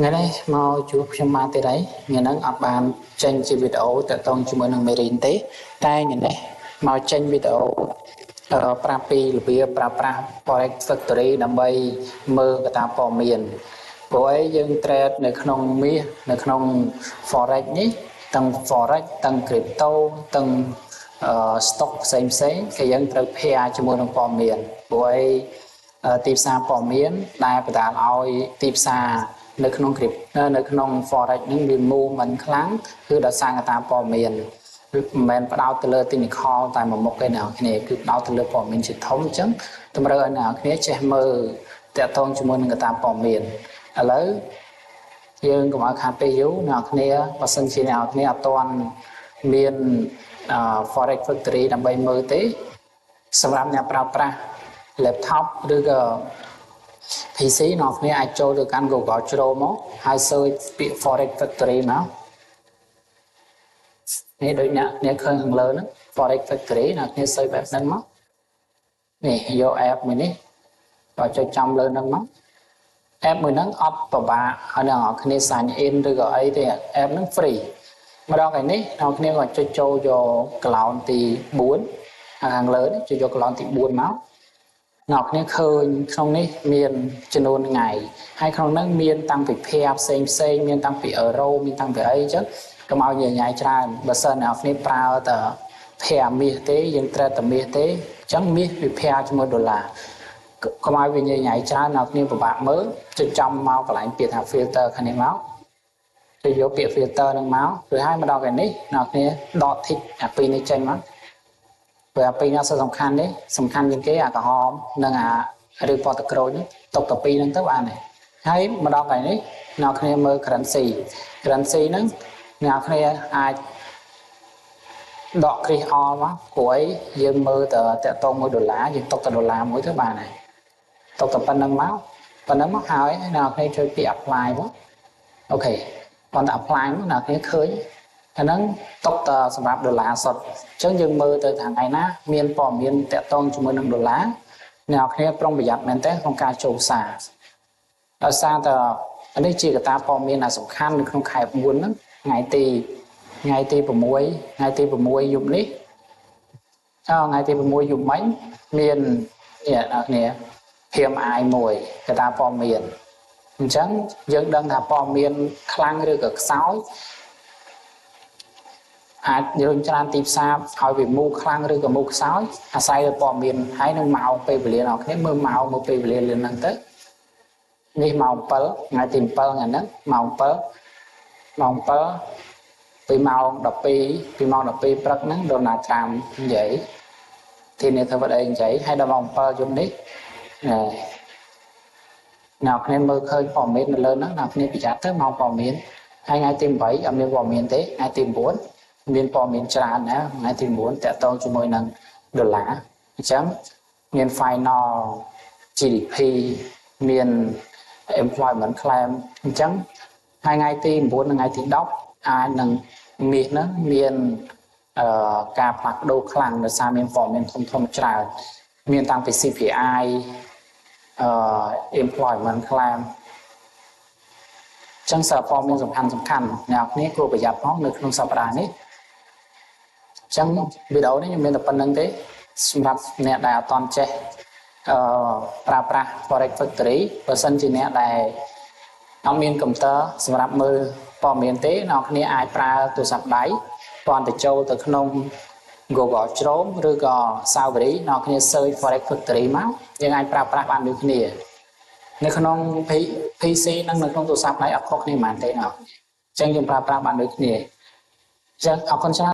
ថ្ងៃនេះមកជួបខ្ញុំបានទៀតហើយថ្ងៃហ្នឹងអត់បានចេញជាវីដេអូតាក់ទងជាមួយនឹងមេរៀនទេតែថ្ងៃនេះមកចេញវីដេអូប្រាប់ពីរបៀបប្រើប្រាស់ Forex Factory ដើម្បីមើលកត្តាព័ត៌មានព្រោះអីយើង trade នៅក្នុងមាសនៅក្នុង Forex នេះទាំង Forex ទាំង Crypto ទាំង stock ផ្សេងផ្សេងគេយើងត្រូវ pair ជាមួយនឹងព័ត៌មានព្រោះអីទីផ្សារព័ត៌មានដែលបណ្ដាលឲ្យទីផ្សារនៅក្នុង crypto នៅក្នុង forex ហ្នឹងវា movement ខ្លាំងគឺដោយសារកត្តាព័ត៌មានគឺមិនមែនផ្ដោតទៅលើ technical តែមួយមុខទេអ្នកនរគ្នាគឺផ្ដោតទៅលើព័ត៌មានជាធំអញ្ចឹងតម្រូវឲ្យអ្នកនរគ្នាចេះមើលតាក់ទងជាមួយនឹងកត្តាព័ត៌មានឥឡូវយើងកុំឲ្យខាតពេលយូរអ្នកនរគ្នាបើសិនជាអ្នកនរគ្នាអត់ទាន់មាន Forex Factory ដើម្បីមើលទេសម្រាប់អ្នកប្រើប្រាស់ laptop ឬក៏ PC អ្នកគ្នាអាចចូលទៅកាន់ Google Chrome មកហើយ search ពាក្យ Forex Factory មកនេះដូចអ្នកអ្នកឃើញខាងលើហ្នឹង Forex Factory អ្នកគ្នា search បែបហ្នឹងមកនេះយក app មួយនេះបើចុចចំលើហ្នឹងមក app មួយហ្នឹងអត់ពិបាកឲ្យអ្នកនរគ្នា sign in ឬក៏អីទេ app ហ្នឹង free ម្ដងឯនេះអ្នកគ្នាក៏ចុចចូលយក cloud ទី4ខាងលើនេះចុចយក cloud ទី4មកអ្នកគ្នាឃើញក្នុងនេះមានចំនួនថ្ងៃហើយក្នុងហ្នឹងមានតាំងពី pair ផ្សេងផ្សេងមានតាំងពីអឺរ៉ូមានតាំងពីអីអញ្ចឹងកុំឲ្យញញ៉ៃច្រើនបើសិនអ្នកគ្នាប្រើតែ pair មាសទេយើងត្រូវតែមាសទេអញ្ចឹងមាសវា pair ជាមួយដុល្លារកុំឲ្យវាញញ៉ៃច្រើនអ្នកគ្នាពិបាកមើលចុចចំមកកន្លែងពាក្យថា filter ខាងនេះមកទៅយកពាក្យ filter ហ្នឹងមកឬហើយមកដល់កន្លែងនេះអ្នកគ្នាដក tick អាពីរនេះចេញមកព្រោះអាពីរនេះអត់សូវសំខាន់ទេសំខាន់ជាងគេអាក្រហមនិងអាឬពណ៌ទឹកក្រូចហ្នឹងទុកតែពីរហ្នឹងទៅបានហើយហើយមកដល់កន្លែងនេះអ្នកគ្នាមើល currency currency ហ្នឹងអ្នកគ្នាអាចដកគ្រីសអលមកព្រោះអីយើងមើលតែតាក់ទង1ដុល្លារយើងទុកតែដុល្លារមួយទៅបានហើយទុកតែប៉ុណ្្នឹងមកប៉ុណ្្នឹងមកហើយអ្នកគ្នាជួយពាក្យ apply មក OK ប៉ុន្តែ apply មកអ្នកគ្នាឃើញអាហ្នឹងទុកតែសម្រាប់ដុល្លារសុទ្ធអញ្ចឹងយើងមើលទៅថ្ងៃណាមានព័ត៌មានតាក់ទងជាមួយនឹងដុល្លារអ្នកគ្នាប្រុងប្រយ័ត្នមែនទែនក្នុងការចូលផ្សារដោយសារតែនេះជាកត្តាព័ត៌មានដែលសំខាន់នៅក្នុងខែ4ហ្នឹងថ្ងៃទី6ថ្ងៃទី6យប់នេះអថ្ងៃទី6យប់មិញមាននេះអ្នកគ្នា PMI មួយកត្តាព័ត៌មានអញ្ចឹងយើងដឹងថាព័ត៌មានខ្លាំងឬក៏ខ្សោយអាចរុញច្រានទីផ្សារឲ្យវាមូខ្លាំងឬក៏មូខ្សោយអាស្រ័យលើព័ត៌មានហើយនឹងម៉ោងពេលវេលាអ្នកគ្នាមើលម៉ោងមើលពេលវេលាលឿនហ្នឹងទៅនេះម៉ោង7ថ្ងៃទី7ថ្ងៃហ្នឹងម៉ោង7ម៉ោង7ពីម៉ោង12ពីម៉ោង12ព្រឹកហ្នឹងដូណាល់ត្រាំនិយាយធានាធិបតីនិយាយហើយដល់ម៉ោង7យប់នេះអ្នកគ្នាមើលឃើញព័ត៌មាននៅលើហ្នឹងអ្នកគ្នាប្រយ័ត្នទៅម៉ោងព័ត៌មានហើយថ្ងៃទី8អត់មានព័ត៌មានទេថ្ងៃទី9មានព័ត៌មានច្រើនណាថ្ងៃទី9តាក់ទងជាមួយនឹងដុល្លារអញ្ចឹងមាន final GDP មាន employment claim អញ្ចឹងហើយថ្ងៃទី9និងថ្ងៃទី10អាចនឹងមាសហ្នឹងមានអឺការផ្លាស់ប្ដូរខ្លាំងដោយសារមានព័ត៌មានធំធំច្រើនមានតាំងពី CPI employment claim ចឹងសារព័ត៌មានសំខាន់សំខាន់អ្នកគ្នាគួរប្រយ័ត្នផងនៅក្នុងសប្តាហ៍នេះចឹងវីដេអូនេះខ្ញុំមានតែប៉ុណ្្នឹងទេសម្រាប់អ្នកដែលអត់ទាន់ចេះប្រើប្រាស់ Forex Factory បើសិនជាអ្នកដែលអត់មានកុំព្យូទ័រសម្រាប់មើលព័ត៌មានទេអ្នកគ្នាអាចប្រើទូរស័ព្ទដៃគ្រាន់តែចូលទៅក្នុង Google Chrome ឬក៏ Safari អ្នកគ្នា search Forex Factory មកយើងអាចប្រើប្រាស់បានដូចគ្នានៅក្នុង PC និងនៅក្នុងទូរស័ព្ទដៃអត់ខុសគ្នាប៉ុន្មានទេណោះអញ្ចឹងយើងប្រើប្រាស់បានដូចគ្នាអញ្ចឹងអរគុណច្រើន។